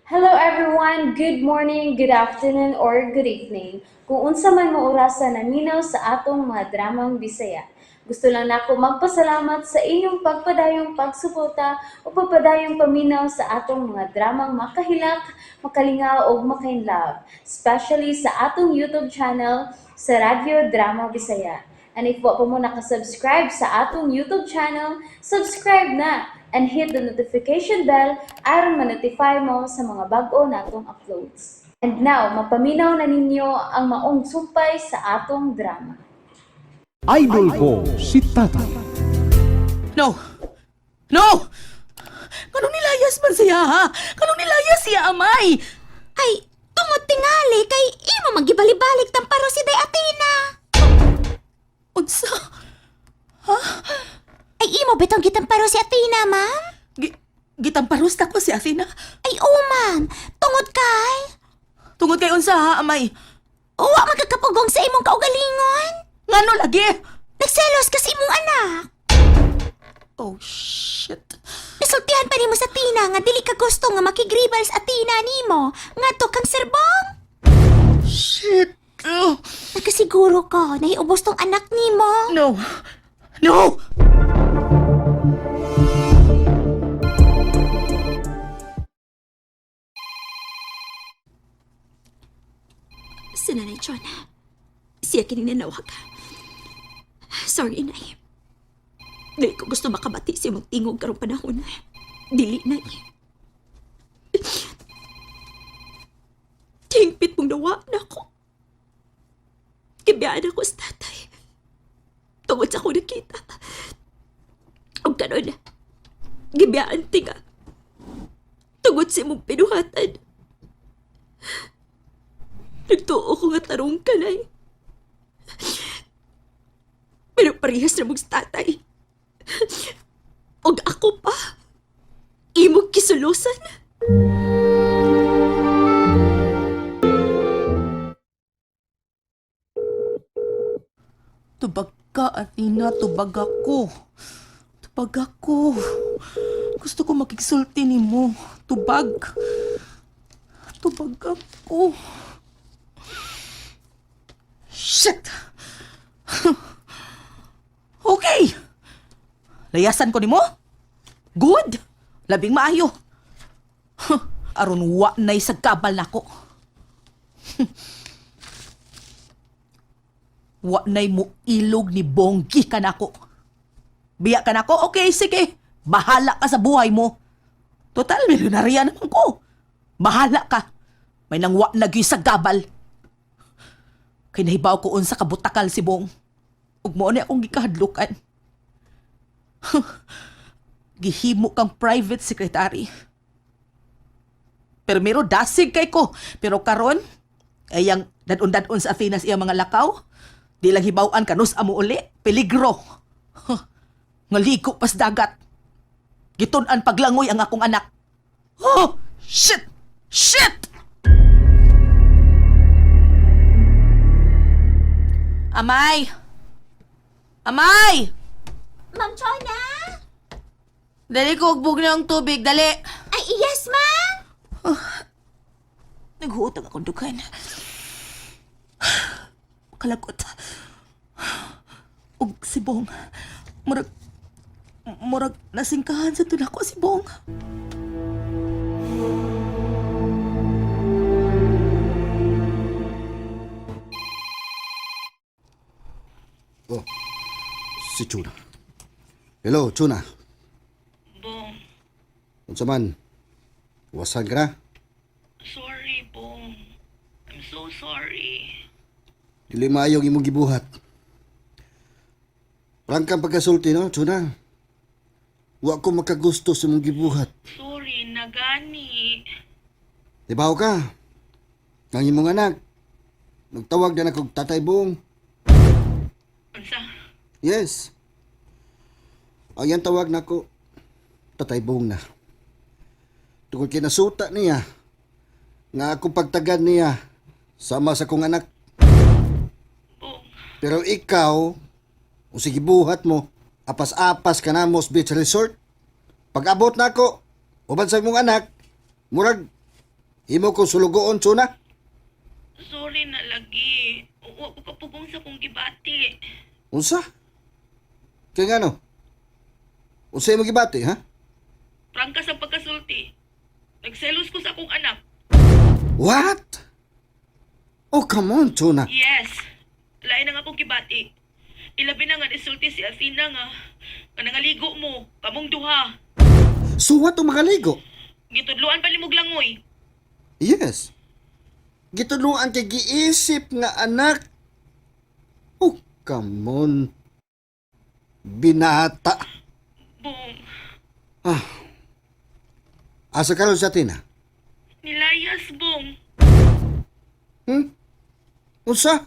Hello everyone! Good morning, good afternoon, or good evening. Kung unsa man mo orasa naminaw sa atong mga dramang Bisaya. Gusto lang nako magpasalamat sa inyong pagpadayong pagsuporta o pagpadayong paminaw sa atong mga dramang makahilak, makalingaw ug makainlove, especially sa atong YouTube channel sa Radyo Drama Bisaya. And if wa pa mo nakasubscribe sa atong YouTube channel, subscribe na and hit the notification bell aron ma-notify mo sa mga bag-o natong uploads. And now, mapaminaw na ninyo ang maong sumpay sa atong drama. Idol ko si Tatay. No! No! Kanong nilayas man siya, ha? Kanong nilayas siya, amay? Ay, tungod tingali kay imo magibalik-balik tamparo si Day Athena. Unsa? Ay, imo bitong gitamparo si Athena, ma'am? Gitamparos na ko si Athena. Ay, oo, ma'am. Tungod kay Tungod kay unsa, ha, amay? uwa magkakapugong sa imong kaugalingon. Ngano lagi? Nagselos ka sa imong anak. Oh, shit. Nasultihan pa nimo sa Tina nga dili ka gusto nga makigribal sa Athena nimo ngadto kang Serbong. Shit. Oh, Nakasiguro ko nahiubos tong anak nimo. no. No! Si Nanay Chona. Siya kining nanawag. Sorry, Nay. Dili ko gusto makabati sa imong tingog karong panahon. Dili, Nay. Tingpit mong nawa na ako. Gibiyaan ako sa tatay. Tungod sa akong nakita. Og karon, gibiyaan tinga. Tungod sa imong pinuhatan. Nagtuo ko nga tarong ka, Nay. Pero parehas na mong sa tatay. Og ako pa. Imong kisulusan. Tubag ka, Athena. Tubag ako. Tubag ako. Gusto ko makigsulti ni mo. Tubag. Tubag ako. Shit! Okay! Layasan ko ni mo? Good! Labing maayo. Aron wa na'y sagkabal nako. Wa na'y mo ilog ni Bonggi ka nako. Biya ka nako? Okay, sige. Bahala ka sa buhay mo. Total, milyonarya naman ko. Bahala ka. May nangwa na gyud sa gabal. Kay nahibaw ko unsa kabutakal si Bong. Ug mao ni akong gikahadlukan. Gihimo kang private secretary. Pero mero dasig kay ko. Pero karon ay ang dadun-dadun sa Athenas iya mga lakaw. Di lang hibaw-an kanus amo uli. Peligro. Huh. Ngaligo pas dagat. Gitun-an paglangoy ang akong anak. Oh, shit! Shit! Amay! Amay! Ma'am Chona? Dali ko ugbog na ang tubig, dali! Ay, yes, ma'am. Naghuot ang akong dughan. Kalagot. Og si Bong. Murag nasingkahan sa tunako si Bong. Oh, si Chuna. Hello, Chuna. Bong, Unsa man? Wasan ka na? sorry, Bong. I'm so sorry. Dili maayong imong gibuhat. Prangkang pagkasulti, no, Chuna? Wa ko makagusto sa imong gibuhat. Sorry, nagani. Dibaw ka. Ang imong anak. Nagtawag na akong Tatay Bong. Unsa? Yes. Ang iyang tawag nako, Tatay Bong na. Tungod kay nasuta niya, nga akong pagtagad niya, sama sa kong anak. Bong, Pero ikaw, kung sige buhat mo, apas-apas ka na mo sa beach resort. Pag-abot na ako, uban sa imong anak, murag, Himo ko sulugoon, Chona. Sorry na lagi. Wa ko kapugong sa kong gibati. Unsa? Kaya nga no? Unsa imong gibati, ha? Prangka sa pagkasulti. Nagselos ko sa akong anak. What? Oh, come on, Chona. Yes. Lain ang akong gibati. Ilabi na nga nisulti si Athena nga nga nangaligo mo, kamong duha. Suwat o makaligo? Gitudluan pa limog langoy. Yes. Gituluan kay giisip nga anak. Oh, come on. Binata. Bong, Asa karon sa Tina? nilayas, Bong. Unsa?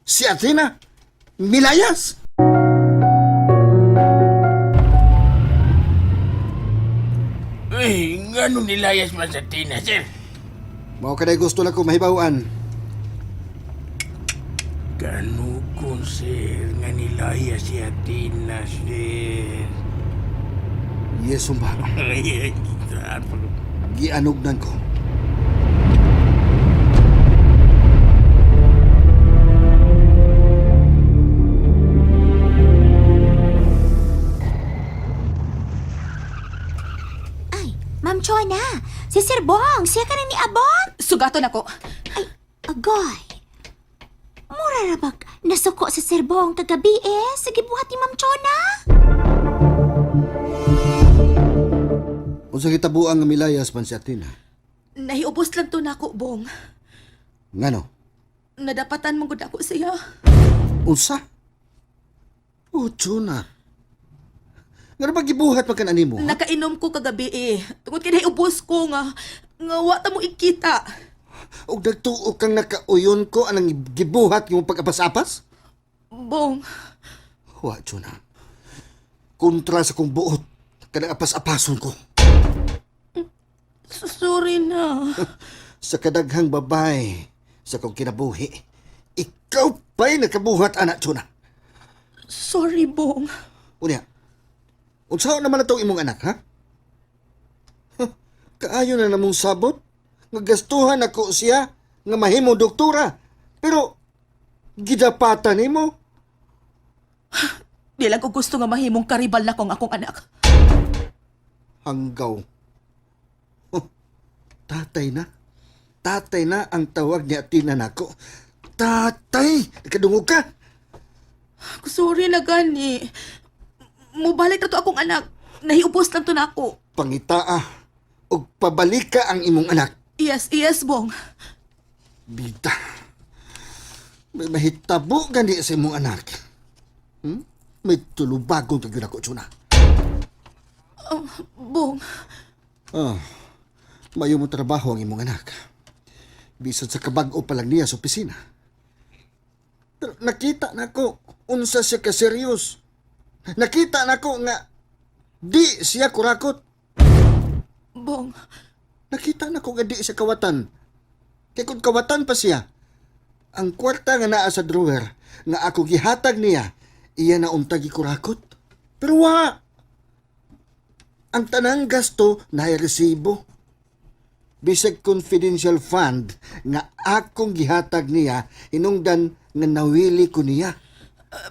Si Athena? Milayas? Uy, ngano nilayas man sa Tina, sir? Mao kanay gusto lang ko mahibaw-an. Ganukon, sir, nga nilayas si Athena, sir. Yes, umba. Ay, ay, saan pa ko? Gianugnan ko. Ay, Ma'am Chona, si Sir Bong, siya ka na ni Abot. Sugaton ako. Ay, agoy. Mura ra bag, nasuko si Sir Bong kagabi eh. Sige buhat ni Ma'am Chona. Unsa gitabuang nga milayas man si Athena? Nahiubos lang to nako, Bong. Ngano? Nadapatan mong gud ako siya. Unsa? Oh, Chona. Ngano ba gibuhat man kan animo? Ha? Nakainom ko kagabi eh. Tungod kay nahiubos ko nga nga wa ta mo ikita. Og nagtuo kang nakauyon ko anang gibuhat yung pag-apas-apas? Bong, Wa, Chona. Kontra sa kong buot, kanang apas-apason ko. sorry na. Sa kadaghang babae, sa kong kinabuhi, ikaw pa'y nakabuhat, anak, Chona. Sorry, Bong. Unya, unsa naman na tong imong anak, ha? Huh, kaayo na namong sabot. Nga gastuhan ako siya, nga mahimong doktora. Pero, gidapatan nimo. Di lang ko gusto nga mahimong karibal na kong akong anak. Hanggaw. Huh, tatay na. Tatay na ang tawag ni Atina nako. Tatay! Nakadungog ka! Sorry na gani. Mubalik na to akong anak. Nahiubos lang to na ako. Pangitaa og pabalika ang imong anak. Yes, yes, Bong. Bida. May mahitabo gani sa imong anak. May tulubagon ka gyud ako, Chuna. Bong, Ah, mayo mo trabaho ang imong anak. Bisan sa kabag-o pa lang niya sa opisina. Pero nakita nako unsa siya ka serious. Nakita nako nga di siya kurakot. Bong, Nakita nako nga di siya kawatan. Kay kung kawatan pa siya, ang kwarta nga naa sa drawer nga ako gihatag niya, iya na unta gikurakot. Pero wa. Ang tanang gasto naay resibo. Bisag confidential fund nga akong gihatag niya hinungdan nga nawili ko niya.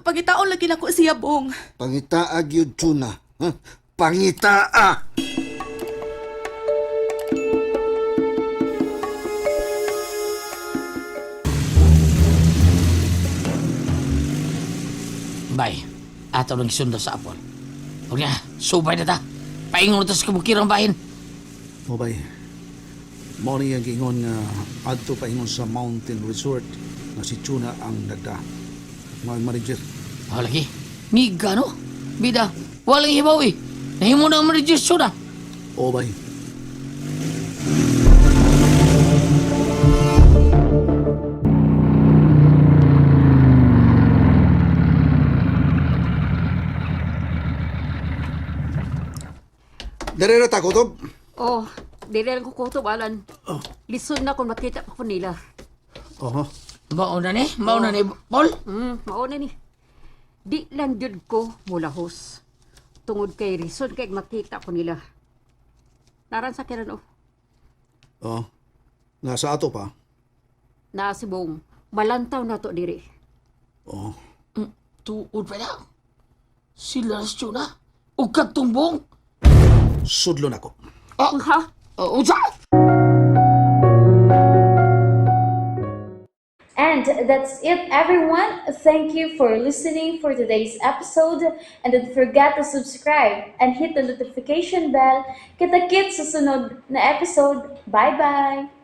pagitaon lagi nako siya, Bong. Pangitaa gyud tuna. Huh? Pangitaa! Bay, ato lang sundo sa apol. Huwag na, subay na ta. Paingon na ta sa kabukirang bahin. O bay, mao ni ang giingon nga adto paingon sa Mountain Resort nga si Chuna ang nagda. Mga manager. Oh, lagi. Ni gano? Bida, walang hibaw eh. Nahimo na ang manager na. O bay. Dere ra ta kutob. Oh, dili lang ko kutob, Alan. Lisod na kung makita pa ko nila. Oho. Mauna ni, mauna ni, Paul. Mao na ni. Di lang jud ko mulahos. Tungod kay lisod kay makita ko nila. Naran sa kiran oh. Oh. Nga sa ato pa, Naa si Bong, malantaw na to diri. oh, Tuod pa na. Sila si Chuna. Ug kadtong Bong. sudlo nako. Ah, Ha? unsa? And that's it, everyone. Thank you for listening for today's episode. And don't forget to subscribe and hit the notification bell. Kita-kits sa sunod na episode. Bye-bye!